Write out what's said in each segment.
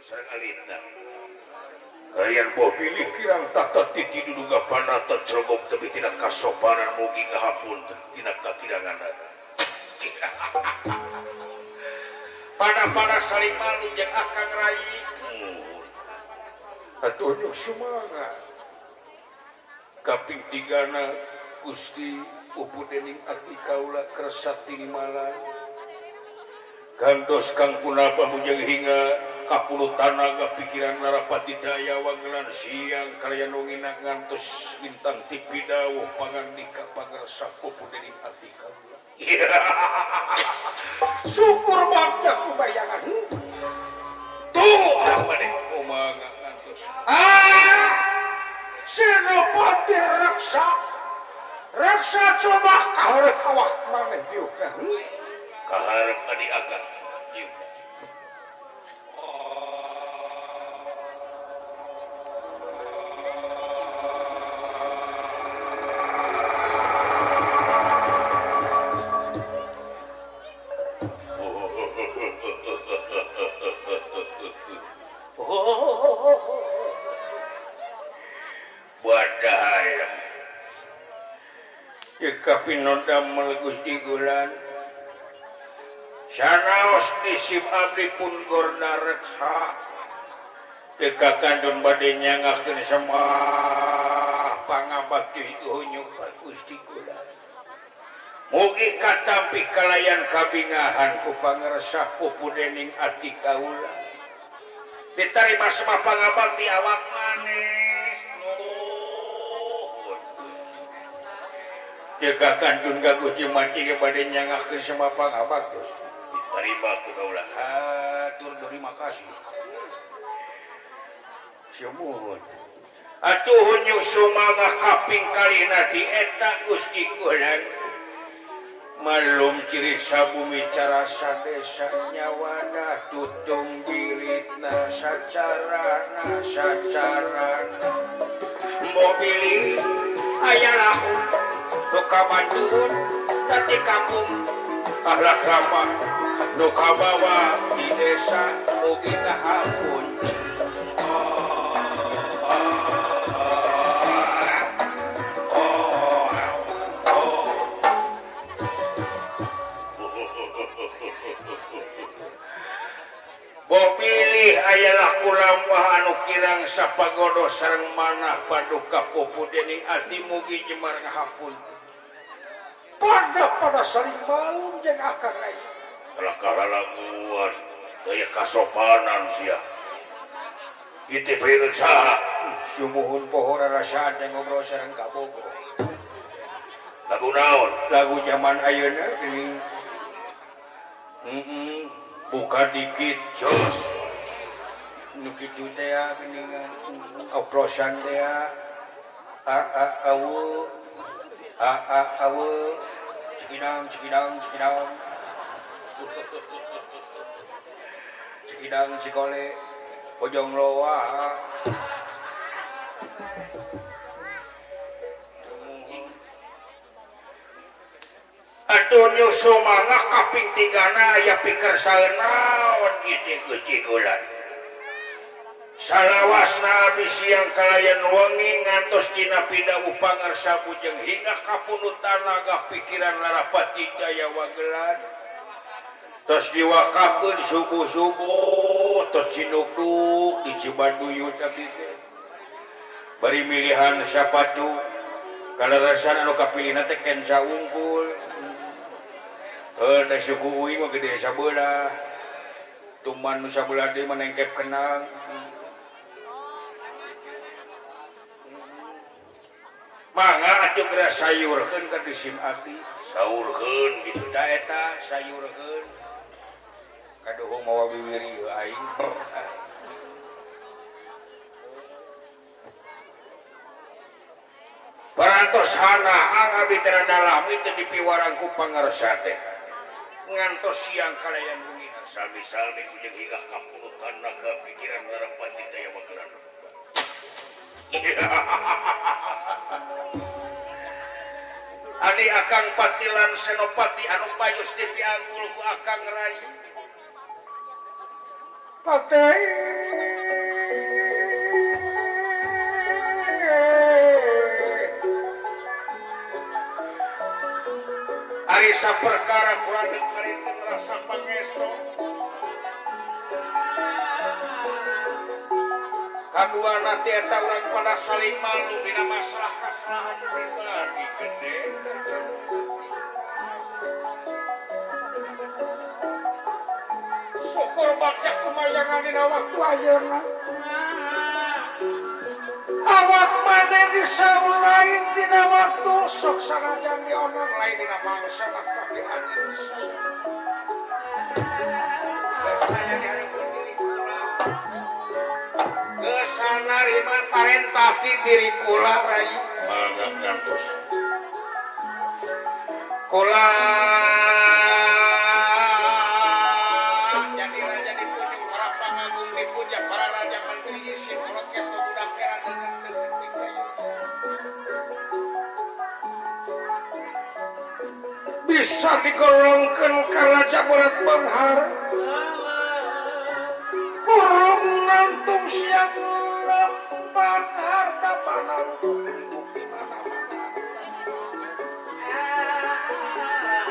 Sareng alitna. Kalian boh pilih kirang tata titi duduga panata cerogok tebi tina kasopanan mugi ngahapunten tina kakirangan. Pada-pada saling malu jeung akang rai. Atuh nyuk semangat. Kaping tigana Gusti pupu dening ati kaula kersa tinimala. Gantos kang punapa bujang hingga kapuluh tanaga pikiran Narapati Daya wangelan siang kalian wengina ngantos bintang tipi dawuh pangandika pangersa pupu dening ati kaula. Syukur bagja kubayangan. Tuh maneh kumaha ngantos. Ah! Senopati Reksa. Reksa coba kaharep awak maneh diukna. Kaharep adi akang. Kapinodamel Gusti Gulan sanaos disib abdi pun gorna reksa teu kakandun bade nyangakeun semah pangabakti hunyuk Gusti Gulan mugi katampi kalayan kabingahan ku pangersa pupu dening ati kaula ditarima semah pangabakti awak maneh. Jaga kandun gaguh mati kepada nyangakeun semua pangabaktos. Diterima ku kaula. Hatur terima kasih. Sumuhun. Atuh hunyuk sumangga kaping kalihna di eta Gusti Gulan. Malum ciri sabumi carasa desa nyawana tutung bilitna sacarana sacarana. Mobil aya lahu nu kabanjur tadi kampung ahlak lama nu kabawa di desa mugi kahampun. Boh pilih ayalah kulampah anu kirang sapagodo sareng manah paduka pupu dening ati mugi jemar ngahapun. Pada saling malum jeung akang rai. Kalakah lalaguan teu kasopanan sia. Ieu teh pieu saha? Sumuhun pohora rasaan teh ngobrol sareng kabogoh. Lagu naon? Lagu zaman ayeuna geuning. Buka dikit jos. Nu kitu teh geuningan oplosan teh a a awu a a awu cikidang cikidang cikidang cikidang cikole bojong loa. Atuh nyusu mangga kaping tigana aya pikersaeun naon ieu teh Gusti Gulan. Salawasna abdi siang kalayan wengi ngantos dina pidawuh pangarsa bujeng hingga kapunut tanaga pikiran Larapati Jaya Wagelan. Tos diwakafkeun subuh-subuh tos cinukduk di Cibaduyut abdi teh. Bari milihan sapatu kalarasan anu kapilihna teh kenca unggul. Da suku uing mah gede sabelah. Tuman nu sabelah deui mah nengkep kenang. Mangga atuh geura sayurkeun ka disim abdi. Saurkeun kitu da eta sayurkeun. Kaduhung mawa wiwir ieu aing. Parantos hana ang abdi teh dalami teh dipiwarang ku pangarsa teh. Ngantos siang kalayan wengi sami-sami kujeung hingga kapunutan naga pikiran Narapati Jaya Wagelan. Adi akang patilan senopati anu payus dipianggul ku akang rai. Patih. Ari saperkara kurang mariten rasa pangesto. Kadua nanti eta urang pada saling malu dina masalah kasalahan pribadi gede. Syukur baca kumayangan dina waktu ayeuna. Awak maneh disaur lain dina waktu sok sanajan dionang lain dina mangsa tapi anjeun disayang. Geus sanarima parentah ti diri kula rai. Mangga ngantos. Kula jadi raja dipuji para pangagung dipuja para raja menteri isi kolot geus budak era deukeut bisa digolongkeun ka raja berat banghar. Urung nantung siang lembar harta pananggung di mana-mana.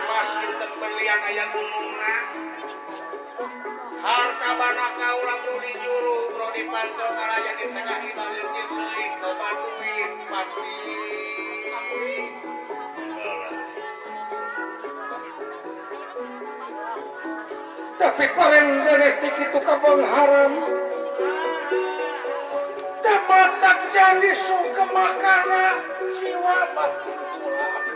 Mas inten berlian aya gunungna. Harta bana kaula nu dijuru bro dipantau karaya di tengah imah leutik leuit loba duit pati. Tapi paling detik itu kabang haram. Tematak jadi suka makana jiwa batin tulang.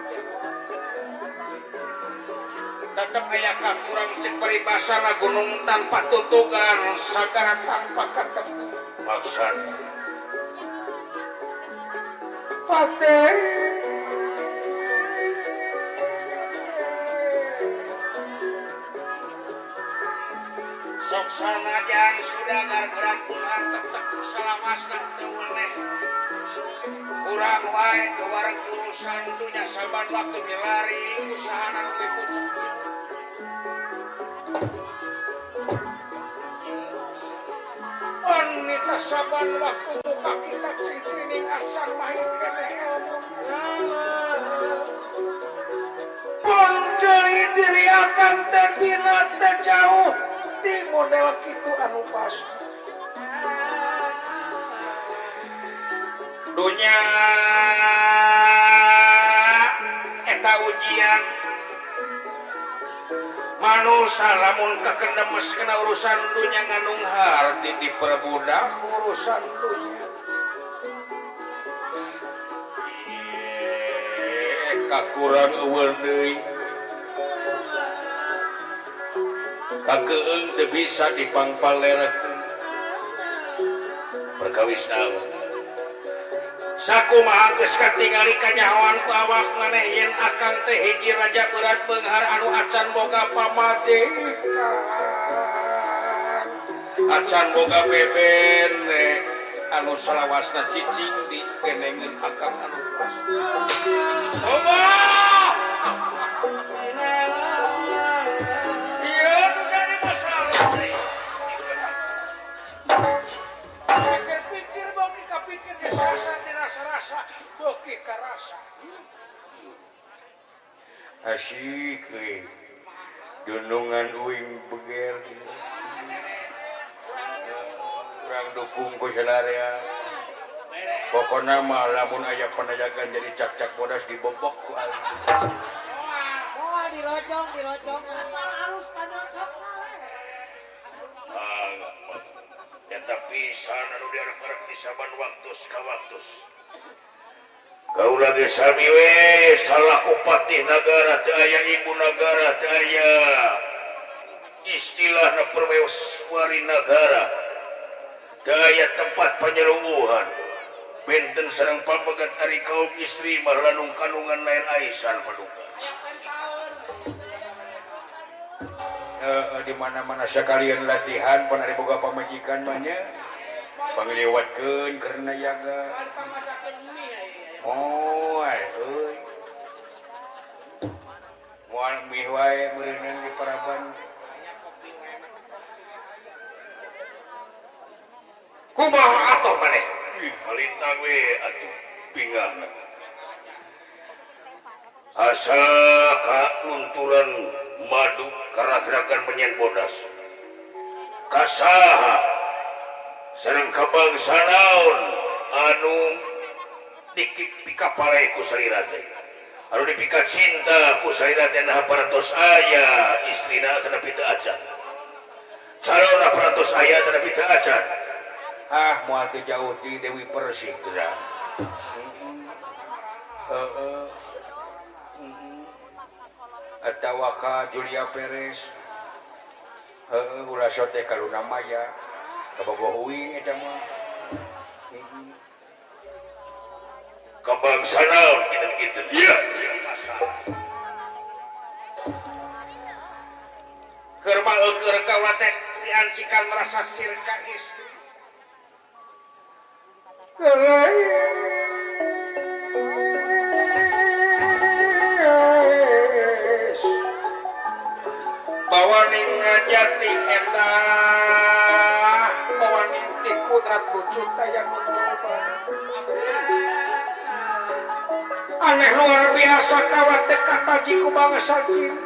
Tetap aya kakurang cek paribasana gunung tanpa tutugan, sagara tanpa ketemu. Maksad. Pate. Sok sanajan sudagar berat Tuhan tetep salawasna teu weleh. Kurang wae teu wareg urusan dunya saban waktu milari usahana nu pucuk. Wanita saban waktu muka kitab cing-cing acan main keneh ilmu. Pon deui diri akan teh bina teh jauh ti model kitu anu pasti. Dunya eta ujian manusia lamun kakendemes kena urusan dunya ngandung harti diperbudak urusan dunya. Kakurang eueuh deui. Kakeung teu bisa dipangpalerakeun. Perkawis naon? Sakumaha geus katingali kanyahoan ku awak maneh yen akang teh hiji raja berat beunghar anu acan boga pamajikan. Acan boga bebene anu salawasna cicing di genengeun akang anu pas. Allah! Ieu nu jadi masalah. Pikir-pikir boki kapikir disasa dirasa-rasa boki karasa. Asyik euy. Dunungan uing beger. Urang dukung ku sadarea. Pokona mah lamun aya panajagan jadi cak-cak bodas dibobok ku aing. Moal dirojong, dirojong. Harus panyocok. Eta pisan anu diarep-arep di saban waktu ka waktu. Kaula ge sami we salaku patih nagara teu aya ibu nagara teu aya istilahna perweswari nagara. Teu aya tempat panyelungguhan. Benten sareng pamegat ari kaum istri mah lanung kandungan lain aisan paduka. Di mana-mana sekalian latihan pan ari boga pamajikan mah nya pangliwatkeun karena yaga. Oh, euy. Moal mie wae meureunang di paraban. Kumaha atuh maneh? Ih, halintang we atuh pingahna. Asa kalunturan madu karagragan menyen bodas. Kasaha sareng ka bangsa naon anu dipikapale ku salira teh. Anu dipika cinta ku salira teh nah parantos aya istrina tanapi teu acan. Calonna parantos aya tanapi teu acan. Ah moal teu jauh ti Dewi Persik geura. Heeh. Atawa ka Julia Perez. Heeh ulah sote ka Luna Maya. Kabogoh uing eta mah. Ka bangsa naon kitu-kitu. Ieu keur mah eueur kaula teh diancikan merasa sirka istri. Bawaning ngajati endah, bawaning ti kudrat lucut aya nu aneh luar biasa kawat teh kataji ku bangsa jin.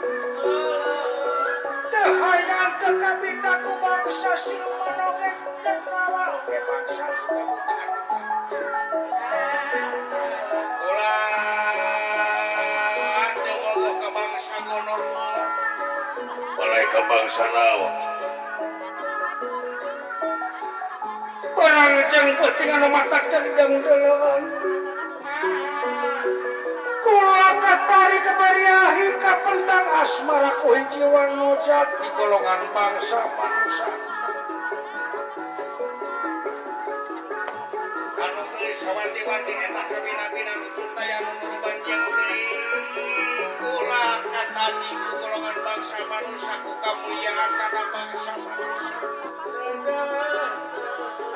Teu hayang teu kabita ku bangsa siluman oge teu mawa oge bangsa kabutaan. Ulah teu bogoh ka bangsa gonor balai ka bangsa naon. Barang jeung peuting anu matak cendeng deuleun. Kula katari kabariahi kapentang asmara ku hiji wanu jati golongan bangsa manusia. Anu geulis sawanti-wanti eta kabina-bina nu cutaya nu nuruban jeung deui. Kula katari ku golongan bangsa manusia ku kamuliaan kana bangsa manusia.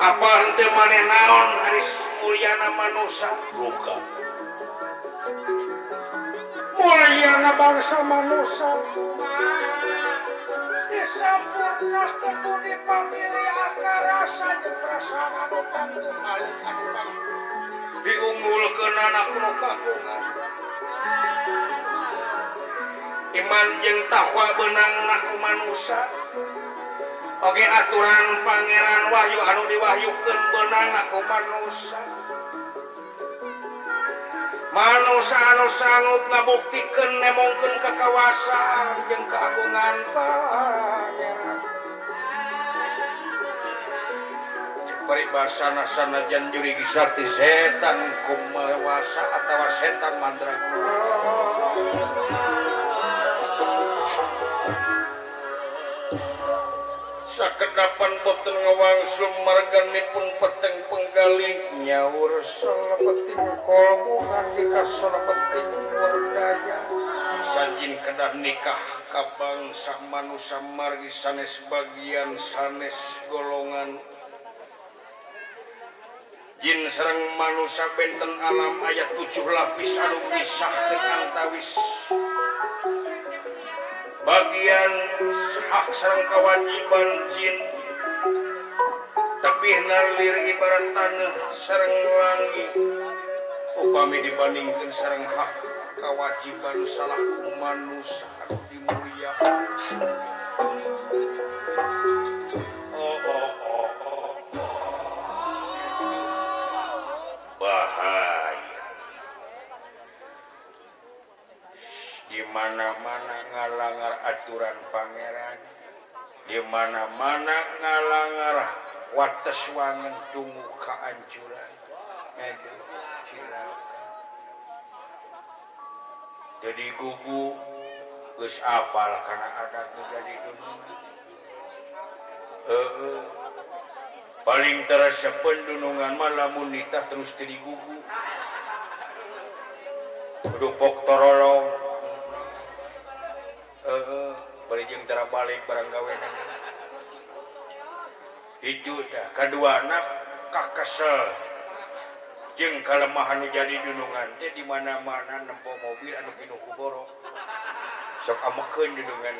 Apa henteu maneh naon ari mulyana manusia luka. Mulyana bangsa manusia disampurnakeun budi pamilih akar rasa jeung perasaan anu tangtu aluk anu pang diunggulkeun anak nu kagungan. Iman jeung takwa beunang ku manusia. Oge aturan pangeran wahyu anu diwahyukeun beunang ku manusia. Manusia anu sanggup ngabuktikeun nemongkeun kakawasaan jeung keagungan pangeran. Cek paribasana sanajan juri gisati setan kumawasa atawa setan mandraguna. Sakedapan boten ngawangsul marganipun peteng penggalih nyaur salebeting kolbu hati kasalebeting wardaya. Sanjin kedah nikah ka bangsa manusa margi sanes bagian sanes golongan. Jin sareng manusa benten alam aya 7 lapis anu misahkeun antawis. Bagian hak sareng kewajiban jin tebih nalir ibarat tanah sareng langit upami dibandingkeun sareng hak kewajiban salah ku manusia anu dimuliakan. Oh oh oh oh. Bahaya. Di mana-mana ngalangar aturan pangeran, di mana-mana ngalangar wates wangen tunggu kehancuran. Aduh, cilaka. Jadi gugu geus apal kana adat nu jadi dunungan. Heeh. Paling terasa pendunungan mah lamun nitah terus teu digugu. Kudu pok torolong. Heeh, bari jeung tara balik barang gawe. Itu tah kaduana kakesel jeung kalemahan nu jadi dunungan teh di mana-mana nempo mobil anu pinuh ku boro. Sok amekeun dunungan.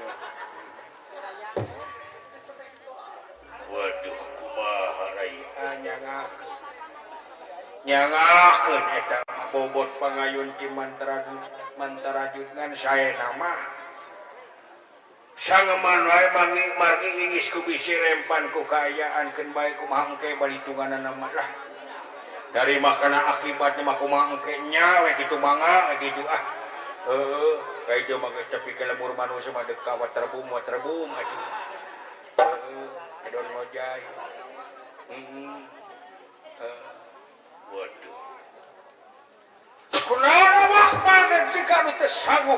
Waduh, kumaha rai nyangakeun. Nyangakeun eta mah. Bobot pangayun Ki Mantarajud ngan saena mah sangeman wae margi ingis ku bisi rempan ku kaayaan keun bae kumaha engke balitunganana mah lah. Dari makana akibatnya mah kumaha engke nya we kitu mangga kitu ah. Heeh, ka itu mah geus tepi ka lemur manusia mah deuk ka waterbum atuh. Heeh, edon ngojay. Heeh. Waduh. Kunaon awak maneh jika nu teu sanggup.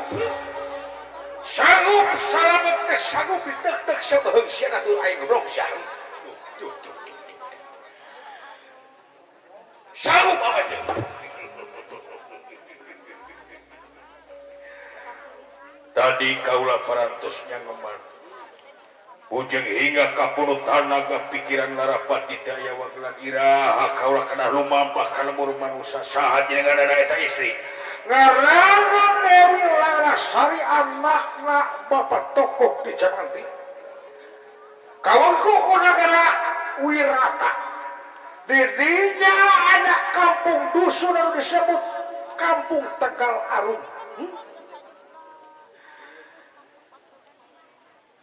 Sanggup salamet teh sanggup diteuk-teuk sabeheung sia atuh aing goblok sia. Sanggup apa teh? Tadi kaula parantos nyangeman. Bujeng hingga kapuluh tanaga pikiran Narapati daya wagelan iraha kaula kana lumampah ka lembur manusa saha jenenganana eta istri. Ngaranna Dewi Larasari anakna Bapak Tokok di Jamanti. Kawengku ku nagara Wirata. Didinya anak kampung dusun anu disebut Kampung Tegal Arum.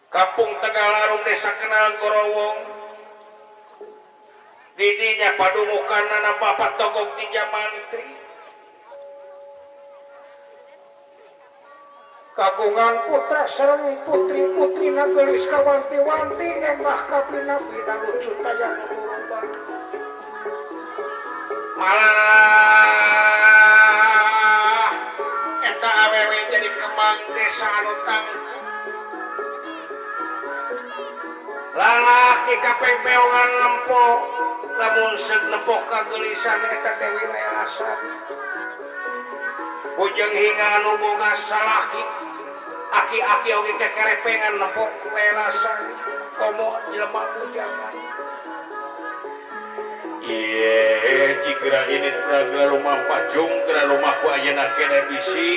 Kampung Tegal Arum desa Kenal Gorowong. Didinya padumukanana Bapak Togok di Jamantri. Kagungan putra sareng putri putrina geulis kawanti-wanti enggah kabina-bina lucu tayang urubah. Malah eta awewe jadi kembang desa anu tangtu. Lalaki kapengpeongan nempo lamun seug nempo kageulisan eta Dewi Lelasari. Bujeng hingga anu boga salaki aki-aki oge kekerepengan nempo Lelasari komo jelema bujangan. Iye jigera ini raga lumampah jungkra rumahku ayeuna keneh bisi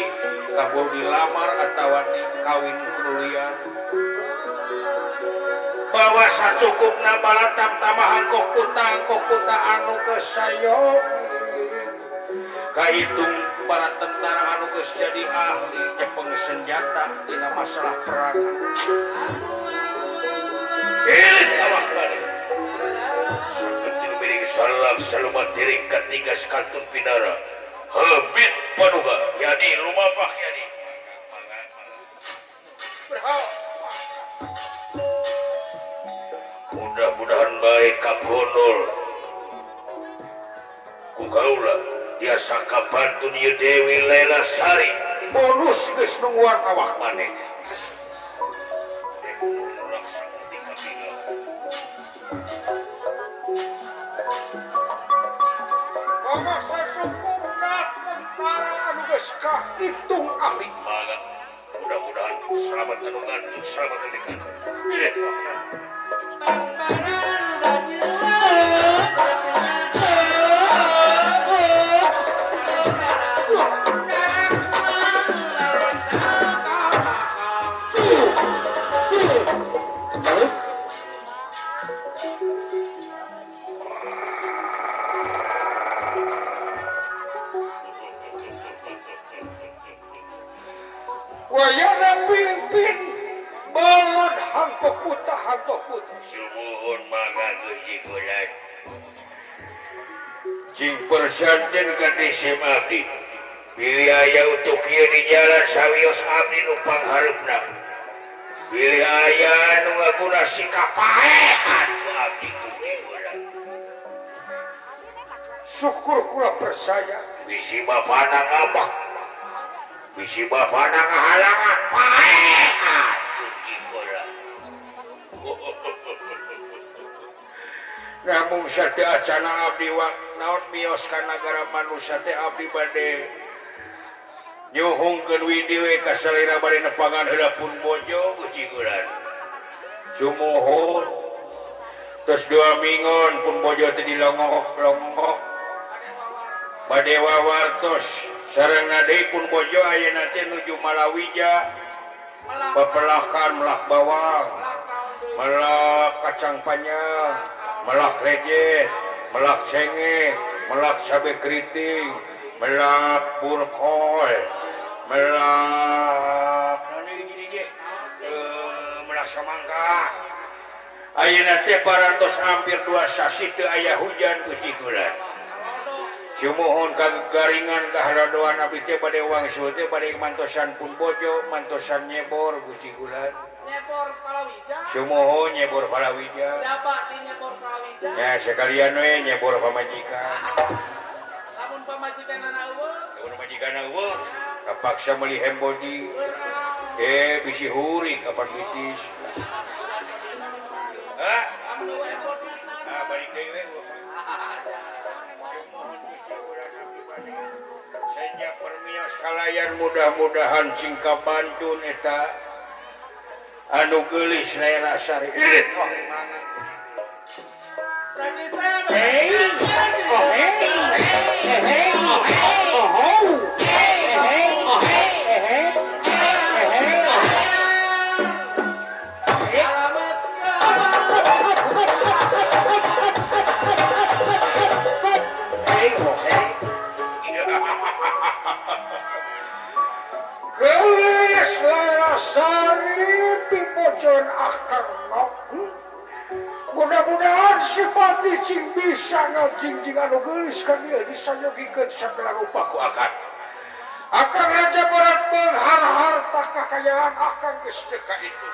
kabur dilamar atawa dikawin kuliah. Bahwa sacukupna balatam tambahan kok kuta anu geus sayogi. Kahitung para tentara anu geus jadi ahli nyepeng senjata dina masalah perang. Irit awak maneh. Saketin miring salam salumat diri katiga sekantun pinara. Habit paduka jadi lumampah jadi. Mudah-mudahan baik kaponol ku kaula tiasa kapantun ieu Dewi Lelasari bonus geus nungguan awak maneh. Mama sacukupna tentara anu geus kahitung ahli. Mangga mudah-mudahan selamat anu selamat adikan. Wayana pimpin balad hangkok puta Sumuhun mangga Gusti Gulan. Cing persanten ka disim abdi. Bilih aya utuk ieu di jalan sawios abdi nu panghareupna. Bilih aya nu ngaguna sikap paehan ku abdi Gusti Gulan. Syukur kula percaya bisi bapana ngabak. Bisi bapana ngahalangan paehan Gusti Gulan. Namun sate acana abdi wa naon mios ka nagara manusia teh abdi bade nyuhungkeun widi we ka salira bade nepangan heula pun bojo Gusti Gulan. Sumuhun terus dua mingon pun bojo teh dilongok-longok bade wawartos sareng deui pun bojo ayeuna teh nuju Malawija pepelakan melak bawang melak kacang panjang melak rejet, melak cenge, melak cabe keriting, Melak burkol melak melak samangka ayeuna teh parantos hampir 2 sasi teu aya hujan Gusti kula. Sumuhun kagaringan kaharadoan abdi teh bade wangsul teh bade mantosan pun bojo mantosan nyebor Gusti kula. Nyebor palawija. Sumuhun nyebor palawija. Jaba di nyebor palawija. Ya sekalian we nyebor pamajikan. Lamun pamajikanana eueuh. Lamun pamajikanana eueuh kapaksa meuli hembodi. Bisi huri kapan bitis. Hah? Lamun eueuh hembodi. Ah balik deui we. Saja permios kalayan mudah-mudahan sing kabantun eta anu geulis Lela Sari. Irit oh hey oh hey hey oh hey hey hey Geulis Lela Sari pibojon akang nok. Mudah-mudahan sipati cing bisa ngajingjing anu geulis ka dieu disanyogikeun sagala rupa ku akang. Akang Raja Barat beunghar harta kakayaan akang geus teu ka itu.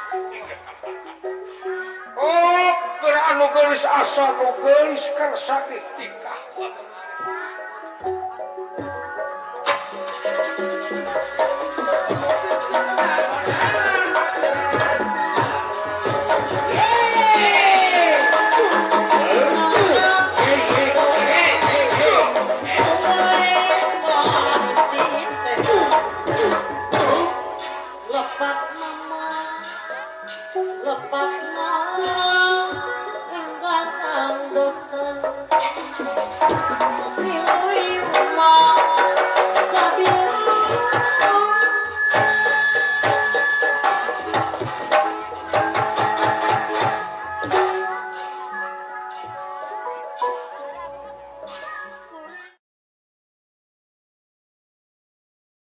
Oh, keur anu geulis asa nu geulis karsa ditikah ku akang. Lepak nama enggan dosa.